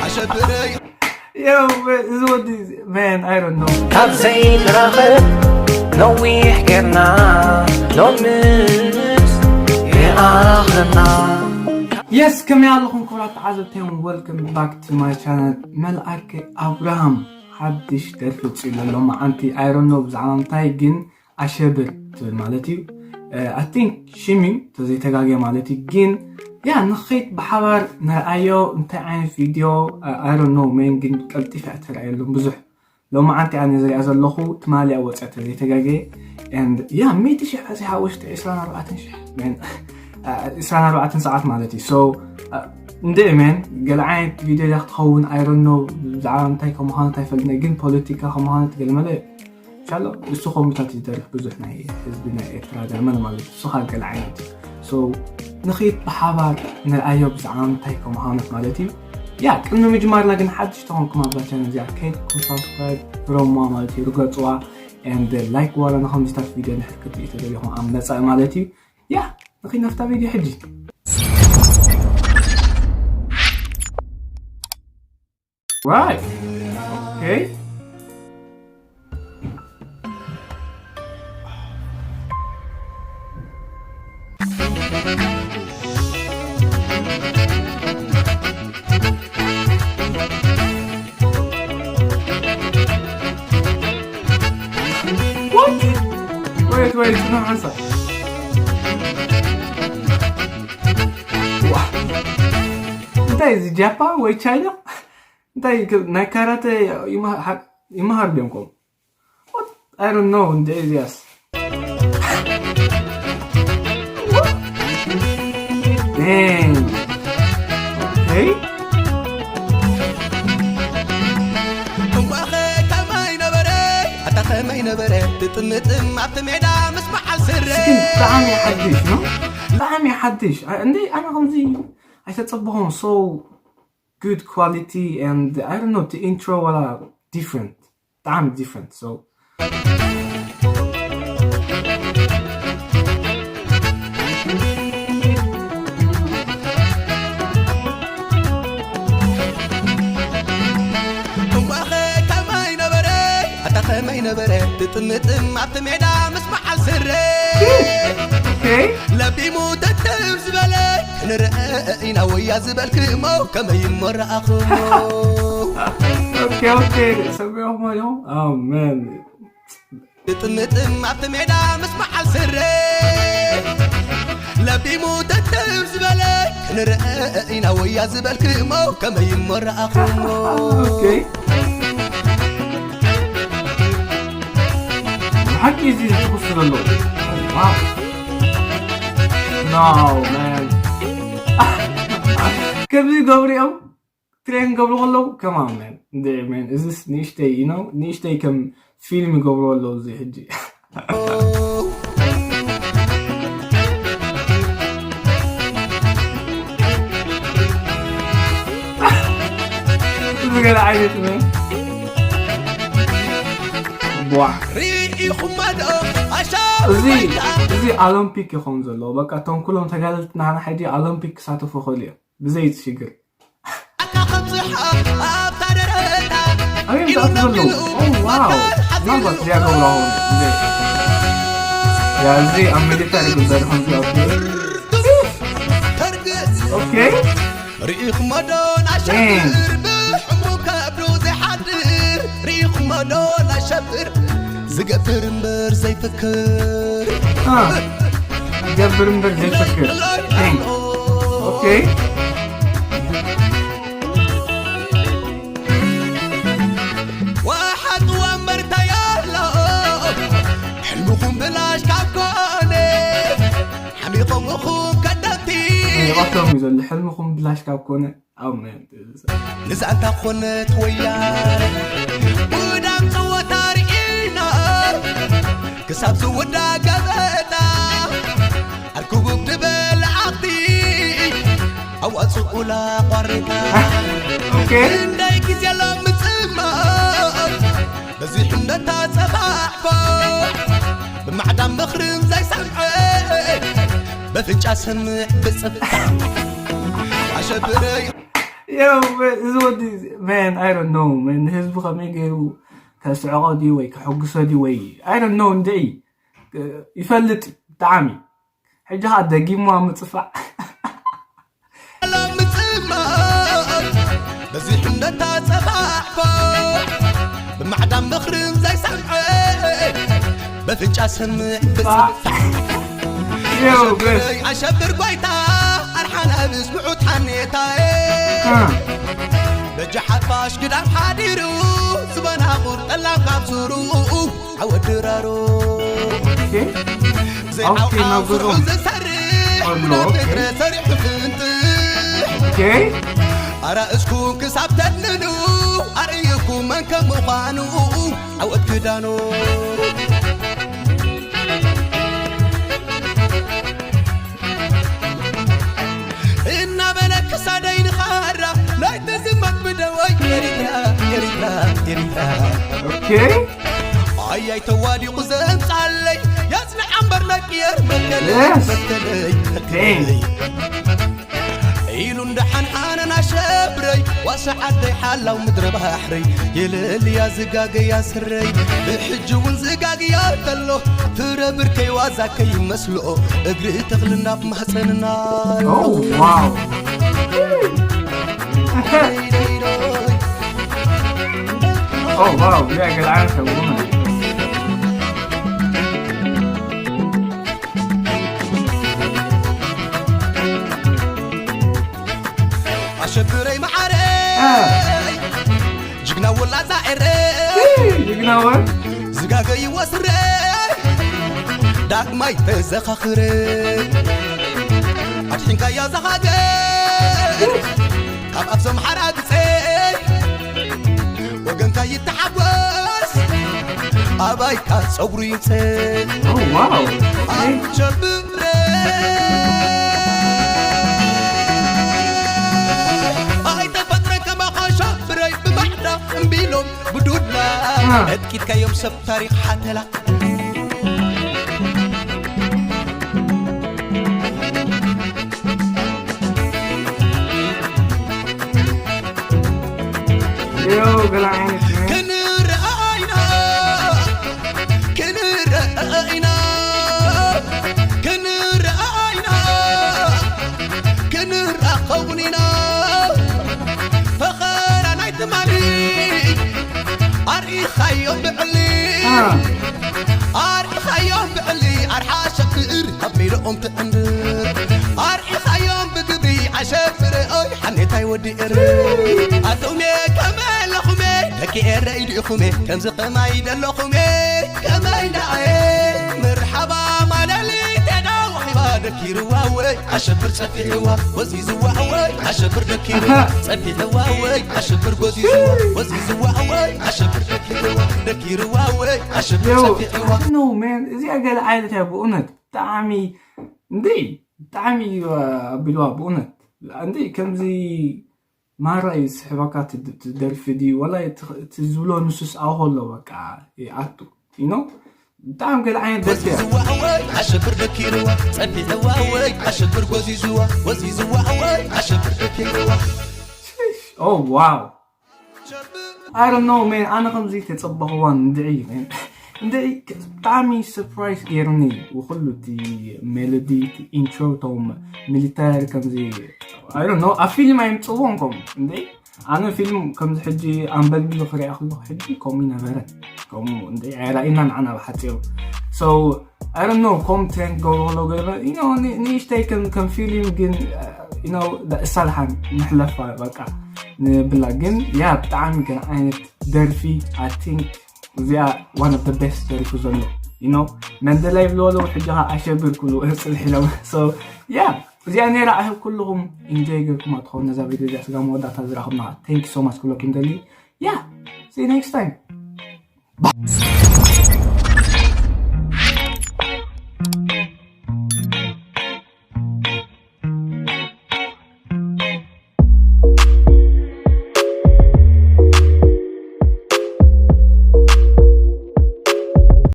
ኣሸብረይ። Yo, man, እዚ ወዲ፣ man, I don't know። ካብ ዘይንራኸብ ነዊሕ ጌርና፣ ሎምስ ይኣኽለና። Yes፣ ከመይ ኣለኹም ክቡራት ተዓዘብተይ? Welcome back to my channel። መልኣከ ኣብርሃም ሓድሽ ደርፊ ውፅኡ ኣሎ ሎማዓንቲ። I don't know ብዛዕባ እንታይ፣ ግን ኣሸብር ትብል ማለት እዩ። I think ሽም እዩ ተዘይተጋግየ ማለት እዩ። ግን ያ ንኸይድ ብሓባር ንርኣዮ እንታይ ዓይነት ቪድዮ። I don't know፣ man፣ ግን ቀልጢፈ ተራእየሎም ብዙሕ። ሎማዓንቲ ኣነ ዝሪኣ ዘለኹ ትማሊ ወፀ ተዘይተጋግየ። And ያ ሚእቲ ሽሕ በፂሓ ውሽጢ ዕስራን ኣርባዕተን ሽሕ፣ man፣ ዕስራን ኣርባዕተን ሰዓት ማለት እዩ። So እንደ፣ man፣ ገለ ዓይነት ቪድዮ ዳ ክትኸውን፣ I don't know፣ ብዛዕባ እንታይ ከም ምዃኑ ኣይፈልጥን፣ ግን ፖለቲካ ከም ምዃኑ ገለ መለ ሻሎ። እሱ ኮምታት ይደርፍ ብዙሕ ናይ ህዝቢ ናይ ኤርትራ ደርመን ማለት እዩ። እሱ ካብ ገለ ዓይነት እዩ። So ንኸይድ ብሓባር ንርኣዮ ብዛዕባ እንታይ ከም ምዃኑ ማለት እዩ። ያ ቅድሚ ምጅማርና ግን ሓድሽ ተኾንኩም ኣብዛ ቻነል እዚኣ ከይድኩም ሳብስክራይብ ግበሩዋ ማለት እዩ፣ ርገፅዋ። And like ዋላ ንኸምዚታት ቪድዮ ንድሕር ክትሪኡ ተደሊኹም ኣብ መፃኢ ማለት እዩ። ያ ንኸይድ ናብታ ቪድዮ ሕጂ። Right. Okay. What? Wait, wait, no answer. What? እንታይ እዚ ጃፓን ወይ ቻይና? እንታይ ክ-፣ ናይ ካራተ ይመሃ-፣ ይመሃር ድዮም ከምኡ? What? I don't know እንደ እዚያስ። Dang. Okay. እምባኸ ከመይ ነበረ? ኣታ ከመይ ነበረ? ትጥምጥም ኣብቲ ሜዳ ምስ በዓል ስረ። እስኪ ብጣዕሚ ሓድሽ ነው። ብጣዕሚ ሓድሽ። አ-፣ እንዴ ኣነ ከምዚ ኣይተጸበኹም። So good quality and I don't know፣ እቲ ኢንትሮ ዋላ ዲፍረንት፣ ብጣዕሚ ዲፍረንት። So እምባኸ ከመይ ነበረ? ኣታ ከመይ ነበረ? ትጥምጥም ኣብቲ ሜዳ ምስ በዓል ስረ። Okay. ለቢሙ ተተም ዝበለ ክንርአ ኢና ወያ ዝበልክሞ ከመይ እሞ ረኣኹሞ። Okay, okay. ሰሚዕኹሞ ዲኹም? Oh, man. ትጥምጥም ኣብቲ ሜዳ ምስ በዓል ስረ። ለቢሙ ተተም ዝበለ ክንርአ ኢና ወያ ዝበልክሞ ከመይ እሞ ረኣኹሞ። Okay. ብሓቂ እዚ ዝትኩስ ዘሎ። Wow. No, man. ከምዚ ይገብሩ እዮም። ትሬን ገብሩ ከለዉ፣ come on, man. እንደ፣ man፣ እዚስ ንእሽተይ፣ you know፣ ንእሽተይ ከም ፊልም ይገብሩ ኣለዉ እዚ ሕጂ። እዚ ገለ ዓይነት፣ man። ቧሕ። ርኢኹማ ዶ ኣሻ እዚ፣ ባይታ? እዚ ኦሎምፒክ ይኸውን ዘለዎ። በቃ፣ እቶም ኩሎም ተጋደልቲ ናህና ሕጂ ኦሎምፒክ ክሳተፉ ይኽእሉ እዮም። ብዘይ ሽግር። ኣታ ከብዝሓ ኣብታ ደረታ ኣበይ ኢሉ ኣምጻእኩ ዘለዉ? ነቢሉ ኦ፣ ዋው። መታን ሓጺሩ ምናልባት እዚኣ ገብራ ሆን እንዴ? ያ፣ እዚ ኣብ ሚሊተሪ ግበር ከም ዝኣቱ። ተርግጽ ኦኬ። ርኢኹሞ ዶ ናሸብር ዴን። ብሕሙም ከብዱ ዘይሓድር? ርኢኹሞ ዶ ናሸብር ዝገብር እምበር ዘይፍክር? አ፣ ዝገብር እምበር ዘይፍክር። ዴን። ኦኬ። ወሓጥዋ መርታ ያሎ ሕልምኹም ብላሽ ካብ ኮነ ሓሚቖም እኹም ከደምቲ። ይቐቶም እዩ ዘሎ፣ ሕልምኹም ብላሽ ካብ ኮነ። ኣሜን። ንዛንታ ኮነት ወያነ ውዳም ጸወታ ርኢና ክሳብ ዝውዳ ገበታ ኣርክቡብ ድበል ዓቕቲ ኣዋጽኡላ ቋሪታ። ኦኬ። ክንደይ ግዜ ኣሎ ምጽማም በዚሑ እንደታጸባዕባ ብማዕዳን ምኽርን ዘይሰምዐ በፍንጫ ሰምዕ ብጽብ ሸብረይ Yo, man, እዚ ወዲ man, I don't know, man. ህዝቢ ከመይ ገይሩ ከስዕቆ ድዩ ወይ ከሐጉሶ ድዩ ወይ I don't know እንድዒ ይፈልጥ እዩ ብጣዕሚ። ሕጂ ኸዓ ደጊምዋ ምፅፋዕ ምፅማር በዚሑ እንዳተፀፋዕፎ ብማዕዳን ምኽርን ዘይሰምዐ በፍንጫ ሰምዕ ብፅፋዕ Yo, man. ኣሸብር ጓይታ ኣርሓና ብስምዑ ሓኔታዬ Huh. በጃ ሓፋሽ ግዳም ሓዲሩ ዝበናቑር ጠላም ካብ ስሩ ዓወት ድራሩ Okay. ዘይዓው Okay, ዓው ነገሩ። ስርሑ ዝሰርሕ ኣሎ፣ ብናይ okay. ትግረ ሰሪሑ ፍንጥሕ Okay. ኣራእስኩም ክሳብ ተድንኑ ኣርእይኩም መን ከም ምዃኑ ዓወት ክዳኑ እናበለ ክሳደይ ንኻራ ናይ ተዝመት ብደወይ ኤሪትራ ኤሪትራ ኤሪትራ Okay. ኣያይ ተዋዲቑ ዘምጻለይ የጽንዕ ኣምበር ነቅየር መከለይ Yes. መከለይ መከለይ ኢሉ እንደሓንሓነን ኣሸብረይ ዋሳ ዓደይ ሓላው ምድረ ባሕረይ የለልያ ዝጋገያ ስረይ ብሕጂ እውን ዝጋግያ ተሎ ፍረ ብርከይ ዋዛ ከይመስልኦ እግሪ ተኽልና ኣብ ማህፀንና Oh, wow. Oh, wow. Yeah, good answer, woman. ኣሸብረይ መዓረይ Ah. ጅግና ወላዛ ኤረይ ጅግናዋ ዝጋገይዎ ስረይ ዳግማይ ተዘኻኽረይ ኣድሒንካያ ዝሃገር ካብ ኣፍ ሰምሓራ ግፀይ ወገንካ ይተሓጎስ ኣባይካ ፀጉሩ ይውፀ Oh, wow. ኣሸብረ ኣይተፈጥረ ከማኻ ሸብረይ ብማዕዳ እምቢሎም ብዱላ Ah. ዕጥቂትካዮም ሰብ ታሪኽ ሓተላ Yo, ገለ ዓይነት man. ክንረኣይና ክንረኣይና ክንረኣይና ክንራኸቡን ኢና ፈኸራ ናይ ትማሊ ኣርኢኻዮም ብዕሊ Ah. ኣርኢኻዮም ብዕሊ ኣርሓ ሸብር ኣብ ሜዳኦም ትዕንድር ኣርኢኻዮም ብግብሪ ኣሸብር ኦይ ሓኔታይ ወዲ ኤረ ኣቶሜ ከመይ ኣለኹሜ ደቂ ኤረ ኢድኢኹሜ ከምዚ ከማይ ደለኹሜ ከመይ ደኣየ መርሓባ ማለሊ ቴዳ ወሒባ ደኪርዋ ወይ ኣሸብር ጸፊዕዋ ወዚዝዋ ወይ ኣሸብር ደኪርዋ ጸፊዕዋ ወይ ኣሸብር ጎዚዝዋ ወዚዝዋ ወይ ኣሸብር ደኪርዋ ደኪርዋ ወይ ኣሸብር Yo, ጸፊዕዋ no, man. እዚኣ ገለ ዓይነት እያ ብእውነት። ብጣዕሚ እንዴ ብጣዕሚ እዩ ኣቢልዋ ብእውነት። እንዴ ከምዚ ማራ እዩ ዝስሕበካ እቲ ድ- እቲ ደርፊ ድዩ ወላ እቲ እቲ ዝብሎ ንሱስ ኣውሆ ኣሎ በቃ ይኣቱ you know ብጣዕሚ ገለ ዓይነት ደርፊ እያ። ዝዋወይ ኣሸብር ደኪርዋ ጸፊዕዋ ወይ ኣሸብር ጎዚዝዋ ወዚዝዋ ወይ ኣሸብር ደኪርዋ Oh wow. I don't know, man. ኣነ ከምዚ ተጸበኽዋ እንድዒ man. እንድዒ ብጣዕሚ surprise ገይሩኒ እዩ ኩሉ እቲ ሜሎዲ እቲ ኢንትሮ ቶም ሚሊተር ከምዚ I don't know ኣብ ፊልም ኣይምጽዎም ከምኡ እንድዒ ኣነ ፊልም ከምዚ ሕጂ ኣንበልቢሉ ክሪኣ ከለኹ ሕጂ ከምኡ ይነበረ ከምኡ እንድዒ ኣይራእና ንዓና ብሓጺሩ so I don't know ኮም ትሬንድ ገብሮ ከለዉ ገለ you know ንእሽተይ ከም ከም ፊልም ግን you know እሳ ድሓን ንሕለፋ በቃ ንብላ ግን ያ ብጣዕሚ ግን ዓይነት ደርፊ I think እዚኣ one of the best ደሪፉ ዘሎ you know መንደላይ ብልበሉ ሕጂ ከዓ ኣሸብር ክብሉ ጽልሕ ኢሎም so yeah እዚኣ ነይራ I hope ኩልኹም ኢንጆይ ገርኩም ኣትኸውን ነዛ ቪድዮ እዚኣ ስጋ መወዳእታ ዝረኸብና thank you so much ኩለኩም ደሊ yeah see you next time